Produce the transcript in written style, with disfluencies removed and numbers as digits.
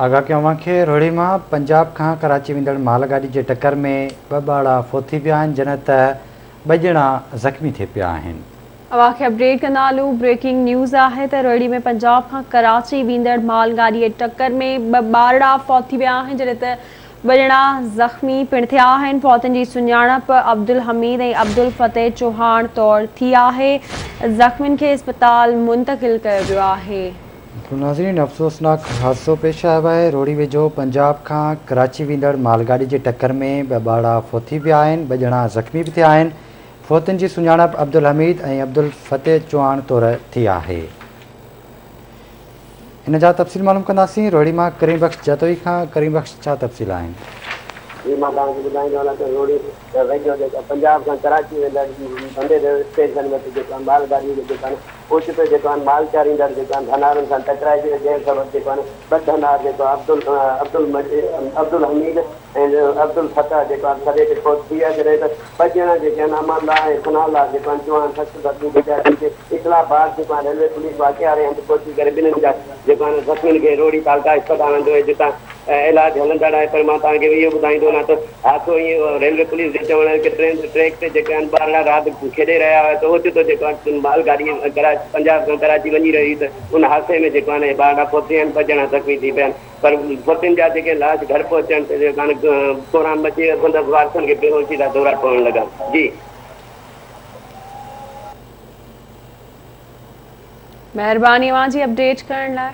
آگاهه ڪيون اوهان کي روهڙي مان پنجاب کان ڪراچي ويندڙ مال گاڏي جي ٽڪر ۾ ٻه ٻارڙا فوت ٿي پيا آهن جڏهن ته ٻه ڄڻا زخمي ٿي پيا آهن. اوهان کي اپڊيٽ ڪندا هلون بريڪنگ نيوز آهي ته روهڙي ۾ پنجاب کان ڪراچي ويندڙ مال گاڏي جي ٽڪر ۾ ٻه ٻارڙا فوت ٿي ويا آهن جڏهن ته ٻه ڄڻا زخمي پڻ ٿيا آهن فوتين جي سڃاڻپ عبدالحميد ۽ عبدالفتح چوهاڻ طور ٿي آهي زخمين کي اسپتال منتقل ڪيو ويو آهي. ناظرين افسوسناڪ حادثو پيش آيو آهي روهڙي ويجهو پنجاب کان ڪراچي ويندڙ مال گاڏي جي ٽڪر ۾ ٻه ٻارڙا فوت ٿي پيا آهن ٻه ڄڻا زخمي به ٿيا آهن فوتين جي سڃاڻپ عبدالحميد ۽ عبدالفتح چوهاڻ طور ٿي آهي ان جا تفصيل معلوم ڪنداسين روهڙي مان ڪريم بخش جتوئي کان ڪريم بخش ڇا تفصيل آهن. جي مان توهان کي ٻڌائيندو هلان ته روهڙي ويجهو جيڪا پنجاب کان ڪراچي ويندڙ بندي ديو اسٽيشن وٽ جيڪا مال گاڏي جو جيڪا اوچتو جيڪو آهن مال چاريندڙ جيڪو آهن ڌنارن سان ٽڪرائجي ويو جنهن سبب جيڪو آهن ٻه ڌنار جيڪو عبدل عبدالحميد ۽ عبدالفتاح جيڪو آهن ٿڏي تي فوت ٿي ويا جڏهن ته ٻه ڄڻا جيڪي آهن امان الله ۽ ثناء الله جيڪو آهن چوهاڻ سخت زخمي ٿي پيا جن کي اطلاع بعد جيڪو آهن ريلوي پوليس واقعي واري هنڌ پهچي ڪري ٻنهن جا جيڪو آهن زخمين کي روهڙي تعلقه اسپتال آندو ويو جتان علاج هلندڙ آهي پر مان توهان کي اهو ٻڌائيندو هلان ته حادثو ائين ريلوي پوليس جو چوڻ آهي ته ٽرين ٽريڪ تي جيڪي آهن ٻارڙا راند کيڏي رهيا هيا ته اوچتو جيڪو آهي مال گاڏي ڪراچي پنجاب کان ڪراچي وڃي رهي هئي ته ان حادثي ۾ جيڪو آهن ٻارڙا فوت ٿي ويا آهن ٻه ڄڻا زخمي ٿي پيا آهن پر فوتين جا جيڪي لاش گهر پهچڻ تي جيڪو آهن ڪهرام مچي ويو سندس وارثن کي بيهوشي جا دورا پوڻ لڳا جي. مهرباني اوهان جي اپڊيٽ ڪرڻ لاء.